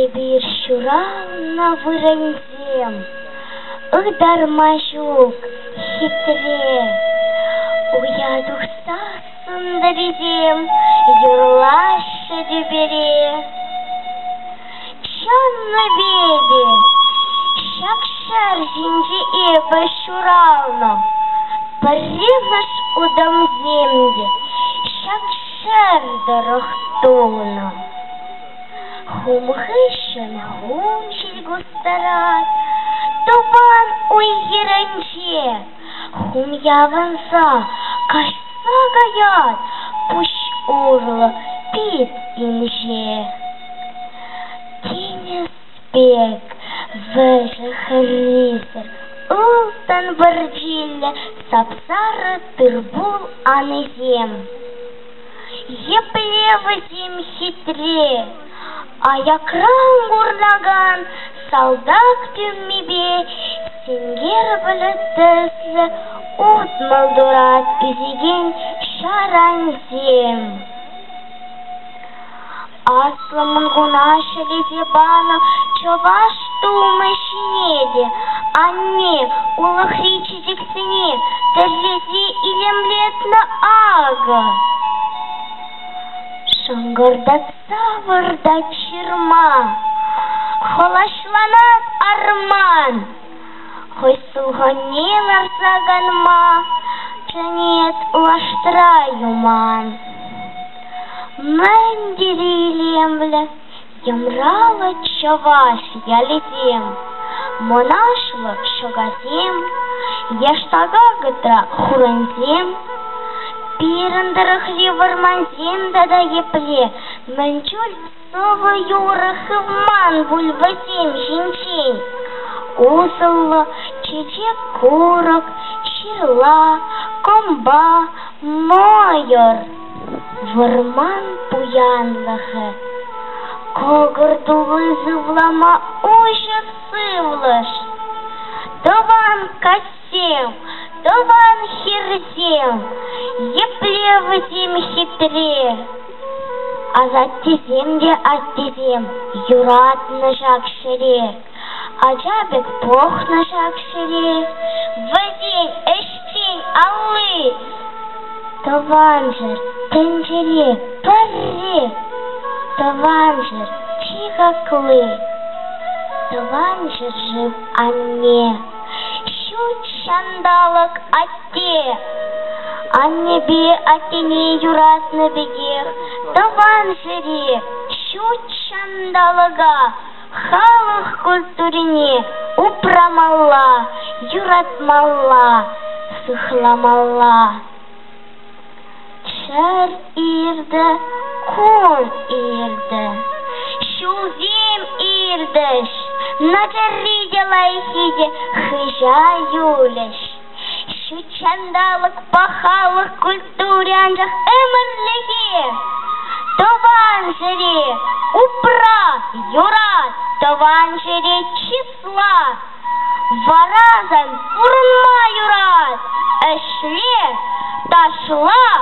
Эпир ҫуралнӑ вырӑнсем ытарма ҫук хитре. Уя тухсассӑн тӑрисем юрлаҫҫӗ тӳпере. Чӑннипе те ҫак ҫӗр ҫинче эпӗ ҫуралнӑ. Пӗрремӗш утӑмсем те ҫак ҫӗр тӑрӑх тунӑ. Хум хыҫҫӑн хум ҫил кустарать, тӑван уй-хирӗнче хум явӑнса каҫса каять пуҫ урлӑ пит инҫе. Тинӗс пек вӗҫӗ-хӗррисӗр ылтӑн пӗрчиллӗ сап-сарӑ тыр-пул анисем. Епле вӗсем хитре, аякран курнакан салтак тӳмипе сенкер пӗлӗт тӗслӗ 60 турат ӳсекен ҫарансем. Аслӑ Мӑнкуна ҫӗлесе панӑ чӑваш тумӗ ҫине те анне улӑхри чечексене тӗрлесе илемлетнӗ акӑ. Шӑнкӑртатса выртать ҫырма, хӑлаҫланать арман. Хӑй сулхӑнне ларса канма чӗнет лаштра юман. Мӗн тери илемлӗ йӑмраллӑ чӑваш ялӗсем, мӑнаҫлӑ ҫӑкасем, яштака кӑтра хурӑнсем. Пирӗн тӑрӑхри вӑрмансем тата епле мӗн чуль сӑвӑ-юрӑ хывман пуль вӗсем ҫинчен. Усӑллӑ чечек-курӑк, ҫырла, кӑмпа, мӑйӑр. Вӑрман пуянлӑхӗ, кӑкӑр тулли сывлама уҫӑ сывлӑш. Тӑван кассем, тӑван хирсем, епле вӗсем хитре. Асаттесем те аттесем юратнӑ ҫак ҫӗре, ача пек пӑхнӑ ҫак ҫӗре. Вӗсен ӗҫчен алли тӑван ҫӗр тӗнчере пӗрре, тӑван ҫӗр чи хакли, тӑван ҫӗршыв анне, ҫут ҫанталӑк атте. Аннепе аттене юратнӑ пекех тӑван ҫӗре, ҫут ҫанталӑка, халӑх культурине упрамалла, юратмалла, сыхламалла. Ҫӗр иртӗ, кун иртӗ, ҫулсем иртӗҫ, начарри те лайӑххи те хыҫа юлӗҫ. Ҫутҫанталӑк пахалӑх культури анчах ӗмӗрлӗхе. Тӑван ҫӗре упра, юрат, тӑван ҫӗре чысла. Вара сан пурӑнма юрать, ӗҫле, ташла.